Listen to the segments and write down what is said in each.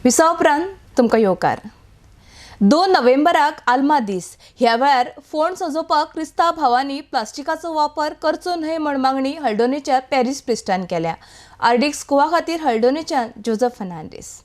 विसा उपरांत तुमकां येवकार. 2 नोव्हेंबराक आल्मा दीस. ह्या वेळार फोंड सजोवपाक क्रिस्तांव भावांनी प्लास्टिकाचो वापर करचो न्हय म्हण मागणी हळदोणेच्या पॅरीस प्रिस्टान केल्या. आर्डिक्स गोवा खातीर हळदोणेच्यान जोजफ फर्नांडीस.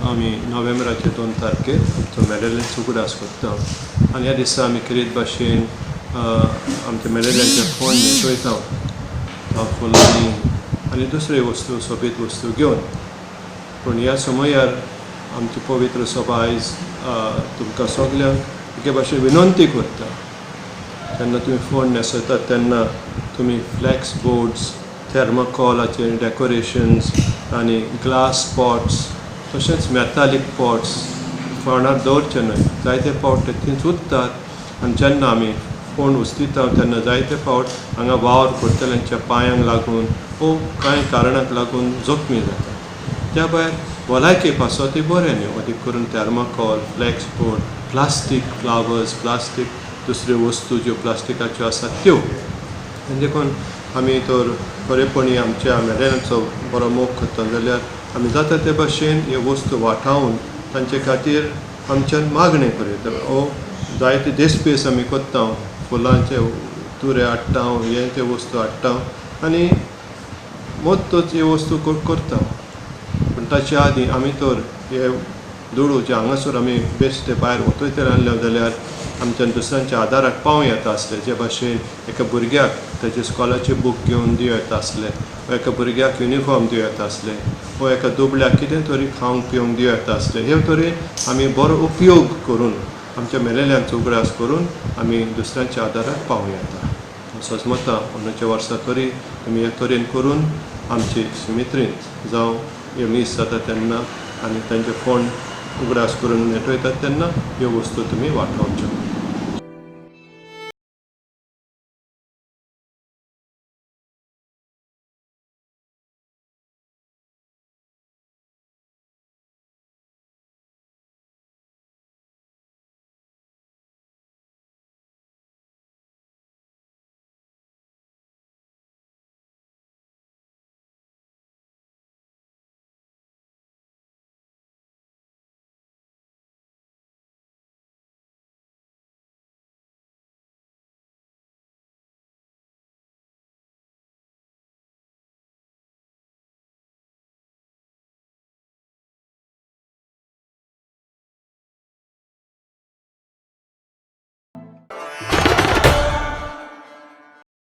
आमी नोव्हेंबराचे 2 तारखेर आमचो मेडेल्यांचो उगडास करता आनी ह्या दिसा आमी खेरीत भाशेन आमच्या मेडेल्यांचे फोंड न्हेसयता फुलांनी आनी दुसऱ्यो वस्तू सोबीत वस्तू घेवन. पूण ह्या समयार आमची पवित्र सभा आयज तुमकां सगल्यांक एके भाशेन विनंती करता, जेन्ना तुमी फोंड न्हेसयतात तेन्ना तुमी फ्लॅक्स बोर्ड्स, थेर्मोकॉलाचे डेकोरेशन्स आनी ग्लास पॉट्स तशेंच मेतालीक पॉट्स फोंडार दवरचे न्हय. जायते फावट ते थंयच उरतात आनी जेन्ना आमी फोंड उस्तिता तेन्ना जायते फावट हांगा वावर करतल्यांच्या पांयांक लागून वो कांय कारणाक लागून जखमी जाता. त्या भायर भलायके पासत बरें न्हय, अदीक करून thermocol, flex board, plastic flowers, plastic दुसऱ्यो वस्तू ज्यो प्लास्टिकाच्यो आसात त्यो. आनी देखून आमी तर खरेपणी आमच्या मेडेल्यांचो बरो मोग करता जाल्यार आमी जाता ते भाशेन ह्यो वस्तू वाटावन तांचे खातीर आमच्यान मागणें करूं. ओ जायते देसपेस आमी करता, फुलांचे तुरे हाडटा, हे ते वस्तू हाडटा आनी मोत्तच ह्यो वस्तू करता. पूण ताचे आदीं आमी तर हे दुडू जे हांगासर आमी बेश्टे भायर वतयतले आसले जाल्यार आमच्यान दुसऱ्यांच्या आदाराक पावूं येता आसलें. जे भाशेन एका भुरग्याक ताचे स्कॉलाचे बूक घेवन दिवं येता आसलें, वा एका भुरग्याक युनिफॉर्म दिवं येता आसलें, वा एका दुबळ्याक कितें तरी खावंक पिवंक दिवं येता आसलें. हे तरेन आमी बरो उपयोग करून आमच्या मेलेल्यांचो उगडास करून आमी दुसऱ्यांच्या आदाराक पावूं येता. सजमता अंदूच्या वर्सा तरी तुमी हे तरेन करून आमची सिमित्रींत जावं हे मीस जाता तेन्ना आनी तांचे फोंड उगडास करून नेटयतात तेन्ना ह्यो वस्तू तुमी वाटावच्यो.